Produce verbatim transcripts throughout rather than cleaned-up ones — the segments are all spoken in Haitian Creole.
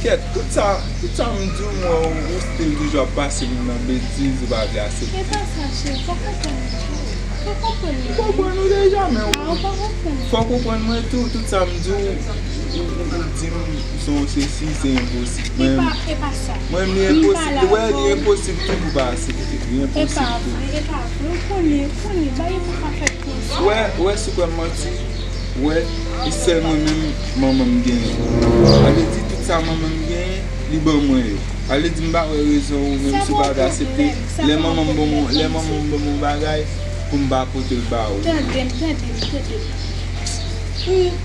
Kèt, tout sa, tout sa m di w, mwen, ou still toujou ap pase m nan betiz, ou pa vle aksepte. E pa sa, cheri, fò konprann mwen, cheri. Fò konprann mwen. M konprann ou deja, men ou fò konprann mwen tou, tout sa m di w, ou, ou, ou di m se yon sesi, se enposib. E pa, e pa sa. Mwen, li enposib, wè, li enposib tou pou pa aksepte, li enposib tou. E pa vre, e pa vre, ou konnen, ou konnen, bagay pou pa fèt konsa. Wè, wè, si w kwè m manti, wè, e sèl mwen menm manman m genyen. Sa vle di, tout sa manman m genyen, li ban mwen yo. Sa vle di, m pa wè rezon ou menm si w pa vle aksepte. Lè manman m ban m, lè manman m ban m yon bagay, pou m pa pote l ba ou. Tande m, tande m, tande m.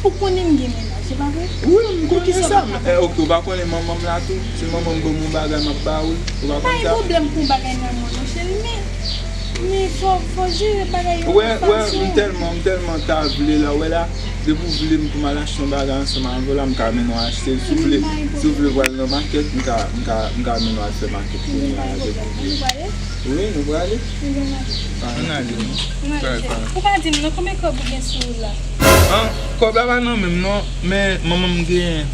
Ou konnen m gen mennaj, se pa vre? Wi, m konnen sa. Eh, ok, ou pa konnen manman m la tou? Se manman m ban m yon bagay, m ap ba ou l. Ou pa konn sa? Pa gen pwoblèm pou yon bagay nan men w non, cheri, men, men fò, fò jere bagay yo yon fason. Wè, wè, m tèlman, m tèlman ta vle la, wè la, depi w vle m pou m al achte yon bagay ansanm avè w la, m ka mennen w achte l. Si w vle, si w vle pral nan makèt, m ka, m ka, m ka mennen w al fè makèt kounye a avèk ou. Wi, nou prale. Ann ale, non. Ann ale, cheri. Ou pa di m non, konbyen kòb ou gen sou ou la? An, kòb la pa nan men m non, men manman m gen,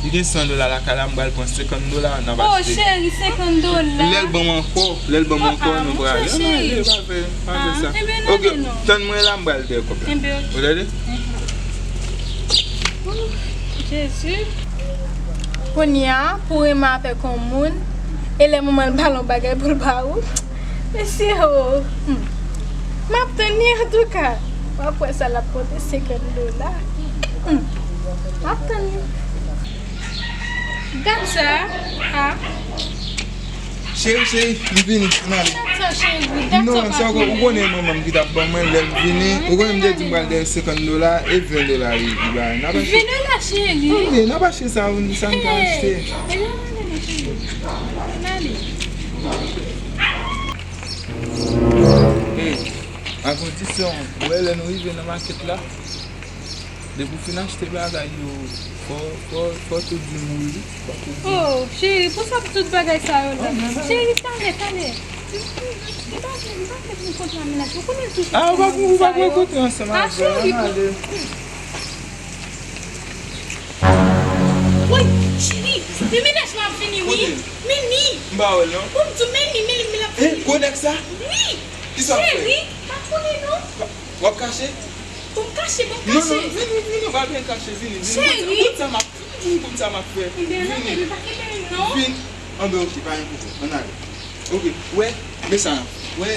li gen san dola lakay la, m pral pran senkant dola, n ap achte. Oh, cheri, senkant dola. Lè l ban m ankò, lè l ban m ankò, nou prale. Ann ale, pa fè, pa fè sa. Ok, tann mwen la, m pral peye kòb la. Ou tande? Oh, Jezi. Kounye a, pou renmen avèk yon moun, e lè manman l ba l yon bagay pou l ba ou, mesye o, hmm. M ap tann li antouka. W ap wè sa l ap pote senkant dola. Hmm. M ap tann li. Gad sa. Ah. Cheri, cheri, m vini, ann ale. Gad sa, cheri, gad sa, papi. Non, sa ou konnen manman m ki t ap ban mwen lè l vini. Ou konnen m te di m pral dèyè senkant dola, e ven dola li, li ba. N ap achte. Ven dola, cheri. Ann ale, n ap achte sa, sa n ka achte. Ann ale, ann ale, cheri. Ann ale. Hey, a kondisyon, wè lè nou rive nan makèt la, depi w fin achte bagay yo, fò, fò, fò tout di m wi. Oh, cheri, pou sa pou tout bagay sa yo la. Cheri, talè, talè. M pa vle, m pa vle pou m kontre a mennaj. Ou konnen l toujou fè bagay sa yo. Ah, ou pa pou, ou pa pou kontre ansanm avè l. Ah, cheri, ann ale. Woy, cheri, men mennaj la ap vini, wi. Kote l? Men li. M pa wè l, non. Pou m di w, men li, men li, men l ap vini. Eh, gwo nèg sa? Wi. Kisa w ap fè? Cheri, pa konnen, non. W ap kache? Pou m kache, pou m kache. Non, non, vini, vini, ou pa bezwen kache, vini, vini. Cheri. Kout sa m ap, vini, kout sa m ap fè. Vini. Vini. Anben, ok, pa gen pwoblèm. Ann ale. Ok, wè, men sa, wè,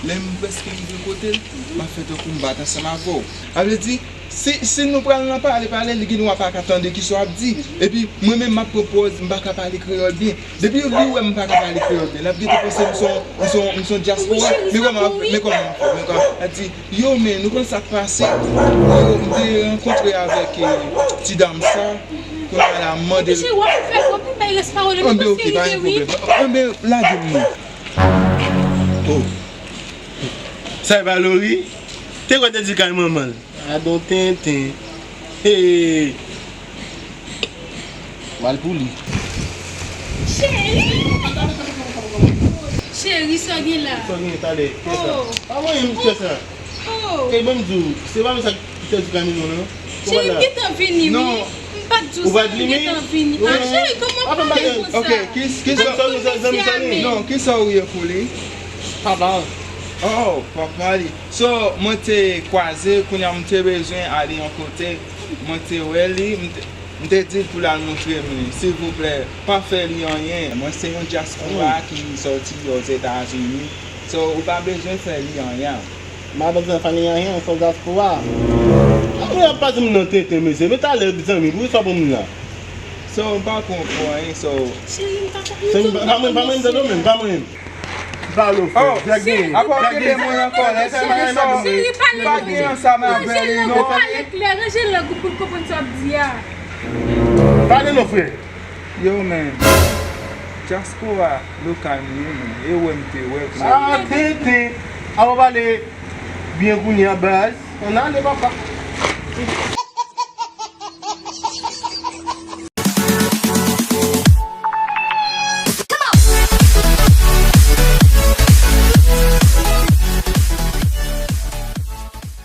lè m prèske rive kote l, m ap fè tankou m bat ansanm avè w. Sa vle di, si, si nou pral nan pale, pale, li gendwa pa ka tande kisa w ap di. Epi, mwen menm, m ap pran pòz, m pa ka pale kreyòl byen. Depi li wè m pa ka pale kreyòl byen, l ap gentan panse m se yon, m se yon, m se yon dyaspora. Men kòman, men kòman, men kòman, l ap di, yo, men, nou konn sa k pase? Yo, m te rankontre avèk, eh, ti dam sa. Kounye a la, m mande l. Anben, ok, pa gen pwoblèm. Anben, lage m non. Oh. Sa e pa Lori? Te kwè te di kay manman l. Gadon tenten. Hey. Mal pou li. Cheri! Cheri, sa w gen la? Sa w gen, talè? Kè sa. Oh. Pa mwen menm, kè sa. Oh. Ey, ban m di w, se pa mwen sa ki te di Camino, non? Cheri, m gentan vini, wi. Non. M pa t di w sa, m gentan vini. Ah, cheri, kòman w pale konsa? Ok, ki, ki sa, non, ki sa w ye pou li? Papa. Oh, papa li. So, mwen te kwaze, kounye a m te bezwen ale yon kote. Mwen te wè li, m te, m te di l pou l al montre m li. Silvouplè, pa fè li anyen. Mwen se yon dyaspora ki sòti Ozetazini. So, ou pa bezwen fè li anyen. M pa bezwen fè li anyen, se yon dyaspora. Mwen ap pase m nan tenten, mesye. Men talè, zanmi, poukisa w pran moun la? So, m pa konprann anyen, so. Cheri, m pa konprann. Pa mwen, pa mwen, m tande w menm, pa mwen. Pale w, frè. Oh, apa w kenbe mwen ankò la? Cheri, pale. Pa gen ansanm avè li, non. Pale klè, ranje lang ou pou l konprann sa w ap di a. Pale non, frè. Yo, men. Dyaspora lokal nou ye, men. E wè m te wè. Ah, tenten. Apa w pale byen kounye a, baz. Ann ale, papa.